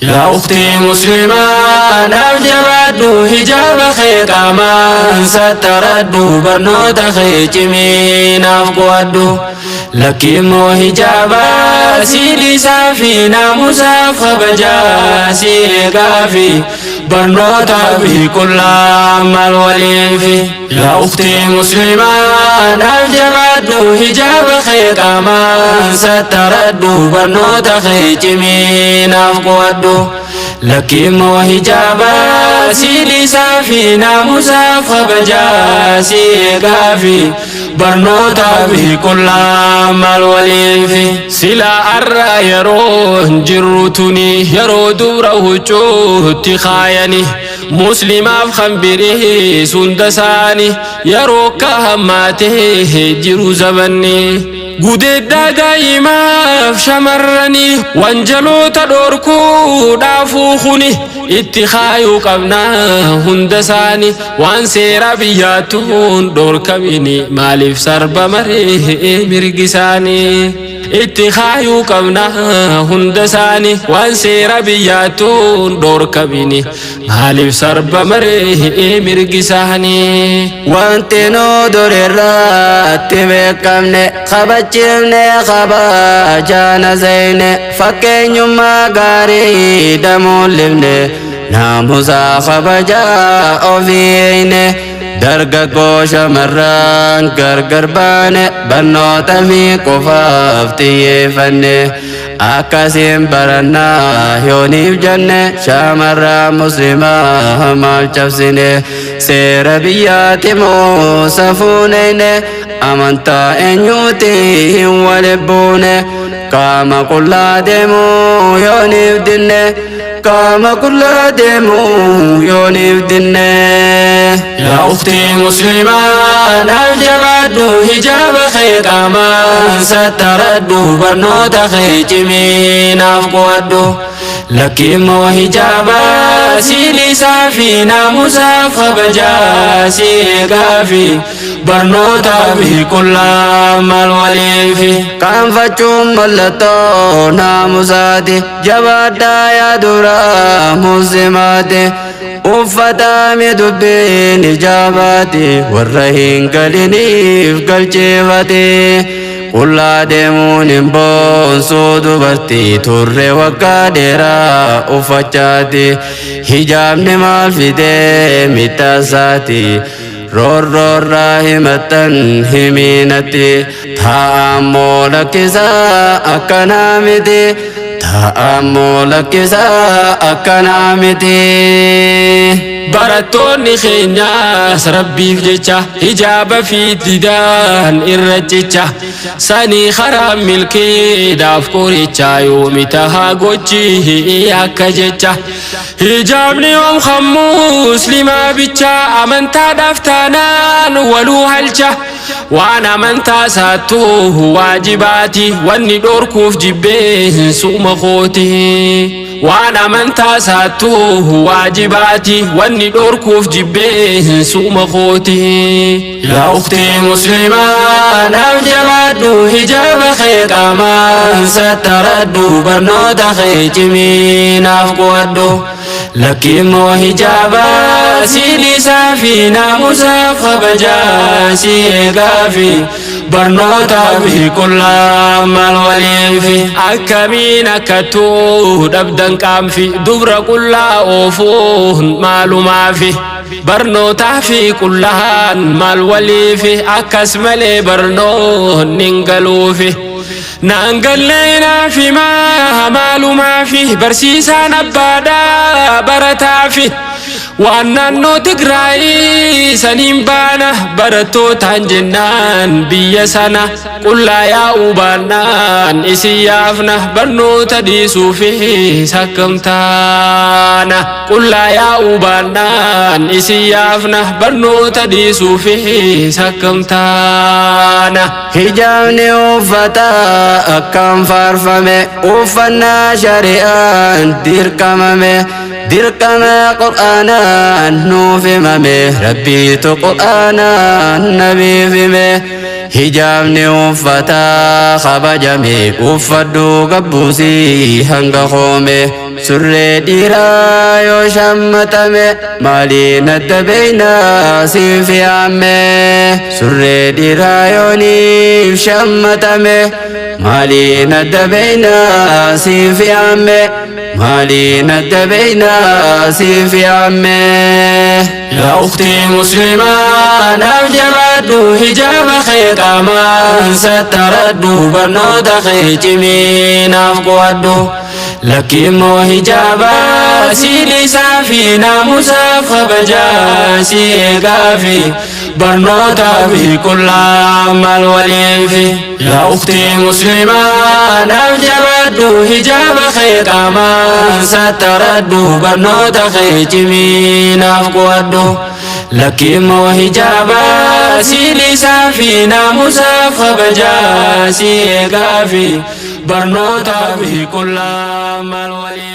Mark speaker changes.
Speaker 1: Yaa ukhtii muslimaa, naaf jabaadhu, hijaaba kee qaamaan sattaradhu, barnoota kee cimii naaf qo'adhu. Lakki immoo hijaaba sii dhiisaa fi naamusaaf kabajaa sii eegaa fi barnootaa fi qullaa maal waliifi. Yaa ukhtii muslimaa, naaf jabaadhu, hijaaba kee qaamaan sattaradhu, barnoota kee cimii naaf qo'adhu. Lakki immoo hijaaba sii dhiisaa fi naamusaaf kabajaa sii eegaa fi barnootaa fi qullaa maal waliifi.
Speaker 2: Silaa arra yeroo jirru tuni yeroo dubra huccuutti kaayani muslimaaf kan birii hunda isaani yeroo akka hammaatee jiru zamanni. Gudeeddaa daa'imaaf shamarranii wanjaloota dhorkuudhaafuu kuni itti kaayuu qabnaa hunda isaani, waan seera biyyaattuun dhorkamini maaliif sarba maree mirgi isaanii? Itti kaayuu qabnaa hunda isaani, waan seera biyyaattuun dhorkamini maaliif sarba maree mirgi isaanii?
Speaker 3: Wanti nu durirratti beekamne, kabachiifne kabajaana zeyne, fakkeenyummaa gaarii damuullifne, naamusaa kabajaa ofiine, dargaggoo shamarran gargar baane, barnoota fi qofaaf xiyyeeffanne, akkasiin barannaa yooniif jenne, shamarran muslimaa maal cabsine? Seera biyyaati moo safuuneyne? Amantaa eenyuuti hin walibbuune? Qaama qullaa deemuu yooniif dinne? Qaama qullaa deemuu yooniif dinne?
Speaker 1: Yaa ukhtii muslimaa, naaf jabaadhu, hijaaba kee qaamaan sattaradhu, barnoota kee cimii naaf qo'adhu. Lakki immoo hijaaba sii dhiisaa fi naamusaaf kabajaa sii eegaa fi barnootaa fi qullaa maal waliifi.
Speaker 3: Qaanfachuun mallattoo naamusaati, jabaadhaa yaa dura muslimaati. Uffatame dubbiin ijaabaati, warra hin galiniif galcheeffate. Qullaa deemuun hin boonsuu dubartii, turre waggaa dheeraa uffachaati. Hijaabni maal fidee miidhaasaati? Roorroorraa himattan himiinatti, taa'ammoo lakkisaa akkanaa miti. Taa'ammoo lakkisaa akkanaa miti.
Speaker 2: Barattoonni keenyaas rabbiif jecha hijaaba fi didaan irra cicha sanii karaa milkiidhaaf qoricha yoomi tahaa gochi akka jecha. Hijaabni yoom kan muslimaa bicha? Amantaadhaaf taanaan waluu halcha, waan amantaa saattuu waajibaati, wanni dhorkuuf jibbee suuma kooti. Waan amantaa saattuu waajibaati, wanni dhorkuuf jibbee suuma kooti.
Speaker 1: Yaa ukhtii muslimaa, naaf jabaadhu, hijaaba kee qaamaan sattaradhu, barnoota kee cimii naaf qo'adhu. Lakki immoo hijaaba sii dhiisaa fi naamusaaf kabajaa sii eegaa fi barnootaa fi qullaa maal waliifi.
Speaker 2: Akkamiin akkattuu dhabdan qaanfi dubra qullaa oofuun maalumaafi? Barnootaa fi qullaan maal waliifi? Akkas malee barnoonni hin galuufi. Naan gallee naaf himaa maalumaafi? Barsiisaan abbaadhaa barataafi waan naannoo Tigraay saniin baana barattootaan jennaan, biyya sana qullaa yaa'uu baannaan isin yaafna, barnoota dhiisuufis akkam taana? Qullaa yaa'uu baannaan isin yaafna, barnoota dhiisuufis akkam taana?
Speaker 3: Hijaabni uffata akkam faarfame, uffannaa shari'aan dirqamame, dirqama qur'aanaan nuuf himame, rabbiitu qur'aanaan nabiif hime. Hijaabni uffata kabajame, uffadhu gabbuusii hanga koome. Surree dhiiraa yoo shammatame maaliin adda beeynaa siif yaamme? Surree dhiiraa yooniif shammatame maaliin adda beeynaa siif yaamme? Maaliin adda beeynaa siif yaamme?
Speaker 1: Yaa ukhtii muslimaa, naaf jabaadhu, hijaaba kee qaamaan sattaradhu, barnoota kee cimii naaf qo'adhu. Lakki immoo hijaaba si dhiisaa fi naamusaaf kabajaa si eegaa fi barnootaa fi qullaa maal waliifi. Yaa ukhtii muslimaa, naaf jabaadhu, hijaaba kee qaamaan sattaradhu, barnoota kee cimii naaf qo'adhu. Lakki immoo hijaaba si dhiisaa fi naamusaaf kabajaa si eegaa fi barnootaa fi qullaa maal waliifi.